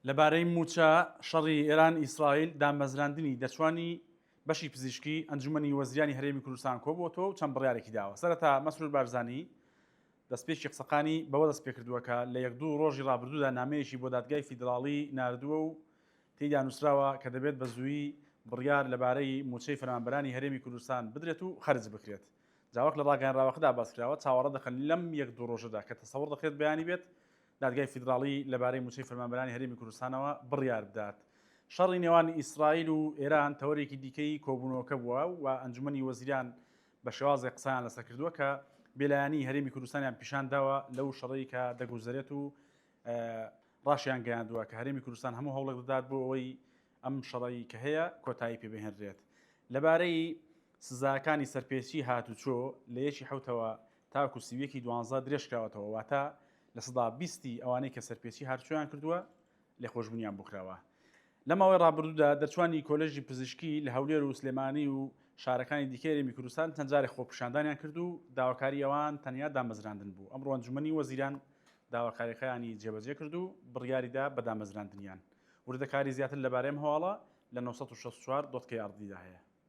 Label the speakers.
Speaker 1: لەبارەی مووچە، شەڕی ئێران ئیسرائیل، دامەزراندنی دەرچوانی بەشی پزیشکی، ئەنجومەنی وەزیرانی هەرێمی کوردستان کۆبووەتەوە و چەند بڕیارێکی داوە. سەرەتا مەسرور بارزانی دەستپێکی قسەکانی بەوە دەستپێکردووە کە لە یەک دوو ڕۆژی ڕابردوودا نامەیەکی بۆ دادگای فیدراڵی ناردووە و تێیدا نووسراوە کە دەبێت بە زوویی بڕیار لەبارەی مووچەی فەرمانبەرانی هەرێمی کوردستان بدرێت و خەرج بکرێت. جا وەک لە ڕاگەیەنراوەکەدا باسکراوە چاوەڕێ دەکەن لەم یەک دوو ڕۆژەدا کە تەسەوڕ دەکرێت بەیانی بێت دادگای فیدراڵی لەبارەی مووچەی فەرمانبەرانی هەرێمی کوردستانەوە بڕیار بدات. شەڕی نێوان ئیسرائیل و ئێران تەوەرێکی دیکەی کۆبوونەوەکە بووە و ئەنجومەنی وەزیران بە شێوازێک قسەیان لەسەر کردووە کە بێلایەنی هەرێمی کوردستانیان پیشان داوە لەو شەڕەی کە دەگوزەرێت و ڕاشیان گەیاندووە کە هەرێمی کوردستان هەموو هەوڵێک دەدات بۆ ئەوەی ئەم شەڕەی کە هەیە کۆتایی پێ بهێنرێت. لەبارەی سزاکانی سەرپێچی هاتوچۆ لە یەکی حەوتەوە تاکو 31 ی دوانزە درێژکراوەتەوە، واتە 20% ی ئەوانەی کە سەرپێچی هاتوچۆیان کردووە لێخۆشبوونیان بۆ کراوە. لە ماوەی ڕابردوودا دەرچوانی کۆلێژی پزیشکی لە هەولێر و سلێمانی و شارەکانی دیکەی هەرێمی کوردستان چەند جارێک خۆپیشاندانیان کرد و داواکاری ئەوان تەنیا دامەزراندن بوو. ئەمڕۆ ئەنجومەنی وەزیران داواکاریەکەیانی جێبەجێ کرد و بڕیاریدا بە دامەزراندنیان. وردەکاری زیاتر لەبارەی ئەم هەواڵە لە 964 dot KRD دا هەیە.